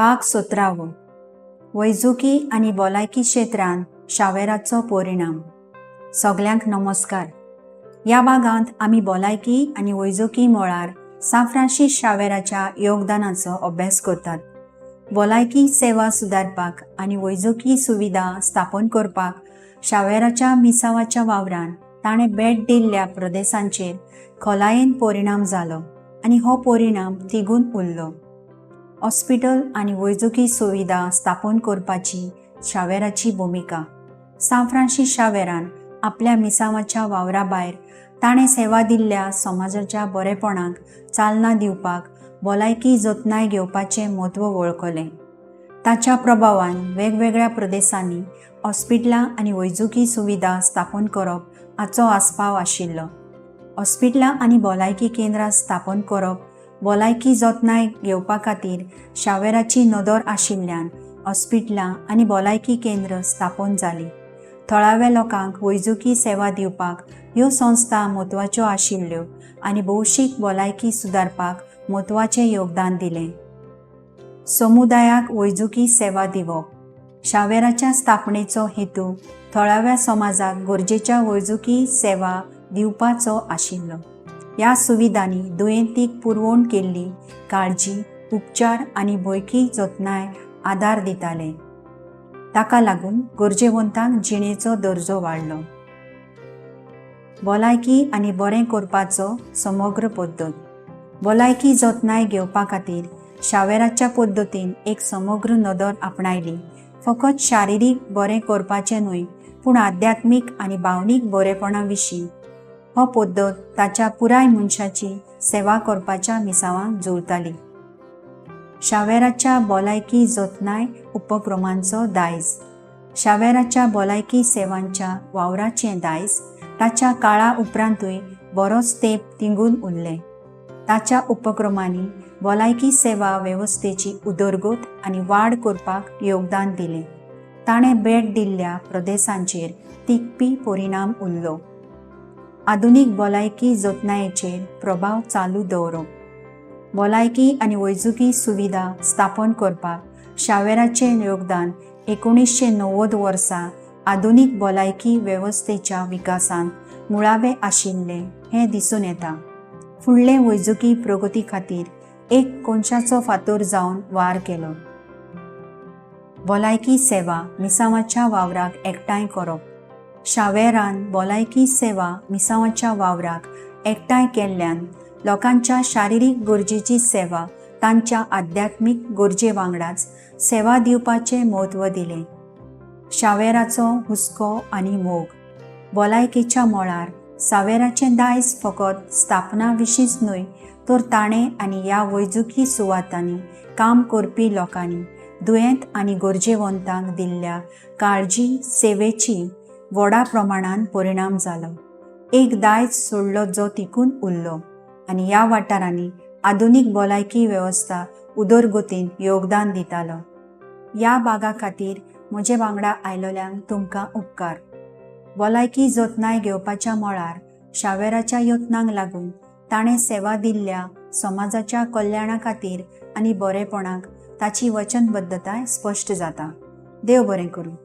भाग 17वो, वैजकी आनी भलायकी क्षेत्रांत शावेराचो परिणाम. सगल्यांक नमस्कार. ह्या भागांत आमी भलायकी आनी वैजकी मळार सांत फ्रांसीस शावेराच्या योगदानाचो अभ्यास करतात. भलायकी सेवा सुदारपाक आनी वैजकी सुविधा स्थापन करपाक शावेराच्या मिसावाच्या वावरान ताणें भेट दिल्ल्या प्रदेशांचेर खोलायेन परिणाम जालो आनी हो परिणाम तिगून उरलो. हॉस्पिटल आनी वैजकी सुविधा स्थापन करपाची शावेराची भुमिका. सांत फ्रांसीस शावेरान आपल्या मिसावाच्या वावरा भायर ताणें सेवा दिल्ल्या समाजाच्या बरेपणाक चालना दिवपाक भलायकी जतनाय घेवपाचें म्हत्व वळखलें. ताच्या प्रभावान वेगवेगळ्या प्रदेशांनी हॉस्पिटलां आनी वैजकी सुविधा स्थापन करप हाचो आस्पाव आशिल्लो. हॉस्पिटलां आनी भलायकी केंद्रां स्थापन करप. भलायकी जतनाय घेवपा खातीर शावेराची नदर आशिल्ल्यान हॉस्पिटलां आनी भलायकी केंद्र स्थापन जालीं. थळाव्या लोकांक वैजकी सेवा दिवपाक ह्यो संस्था म्हत्वाच्यो आशिल्ल्यो आनी भौशीक भलायकी सुदारपाक म्हत्वाचें योगदान दिलें. समुदायाक वैजकी सेवा दिवप. शावेराच्या स्थापनेचो हेतू थळाव्या समाजाक गरजेच्या वैजकी सेवा दिवपाचो आशिल्लो. ह्या सुविधांनी दुयेंतीक पुरवण केल्ली काळजी, उपचार आनी भौकीक जतनाय आदार दिताले. ताका लागून गरजेवंतांक जिणेचो दर्जो वाडलो. भलायकी आनी बरें करपाचो समग्र पद्दत. भलायकी जतनाय घेवपा खातीर शावेराच्या पद्दतीन एक समग्र नदर आपणायली. फकत शारिरीक बरें करपाचें न्हय, पूण आध्यात्मीक आनी भावनीक बरेपणा विशीं. हो पद्दत ताच्या पुराय मनशाची सेवा करपाच्या मिसावांक जुळताली. शावेराच्या भलायकी जतनाय उपक्रमांचो दायज. शावेराच्या भलायकी सेवांच्या वावराचें दायज ताच्या काळा उपरांतूय बरोच तेंप तिगून उरलें. ताच्या उपक्रमांनी भलायकी सेवा वेवस्थेची उदरगत आनी वाड करपाक योगदान दिलें. ताणें भेट दिल्ल्या प्रदेशांचेर तिगपी परिणाम उरलो. आधुनीक भलायकी जतनायेचेर प्रभाव चालू दवरप. भलायकी आनी वैजकी सुविधा स्थापन करपाक शावेराचें योगदान 1990 वर्सा आधुनीक भलायकी वेवस्थेच्या विकासांत मुळावें आशिल्लें हें दिसून येता. फुडले वैजकी प्रगती खातीर एक कोनशाचो फातर जावन वावर केलो. भलायकी सेवा मिसावाच्या वावराक एकठांय करप. शावेरान भलायकी सेवा मिसावाच्या वावराक एकठांय केल्ल्यान लोकांच्या शारिरीक गरजेची सेवा तांच्या आध्यात्मीक गरजे वांगडाच सेवा दिवपाचें म्हत्व दिलें. शावेराचो हुस्को आनी मोग. भलायकेच्या मळार सावेराचें दायज फकत स्थापना विशींच न्हय, तर ताणें आनी ह्या वैजकी सुवातांनी काम करपी लोकांनी दुयेंत आनी गरजेवंतांक दिल्ल्या काळजी सेवेची व्हडा प्रमाणान परिणाम जालो. एक दायज सोडलो जो तिगून उरलो आनी ह्या वाठारांनी आधुनीक भलायकी वेवस्था उदरगतीन योगदान दितालो. ह्या भागा खातीर म्हजे वांगडा आयलोल्यांक तुमकां उपकार. भलायकी जतनाय घेवपाच्या मळार शावेराच्या यत्नांक लागून ताणें सेवा दिल्ल्या समाजाच्या कल्याणा खातीर आनी बरेपणाक ताची वचनबद्धताय स्पश्ट जाता. देव बरें करूं.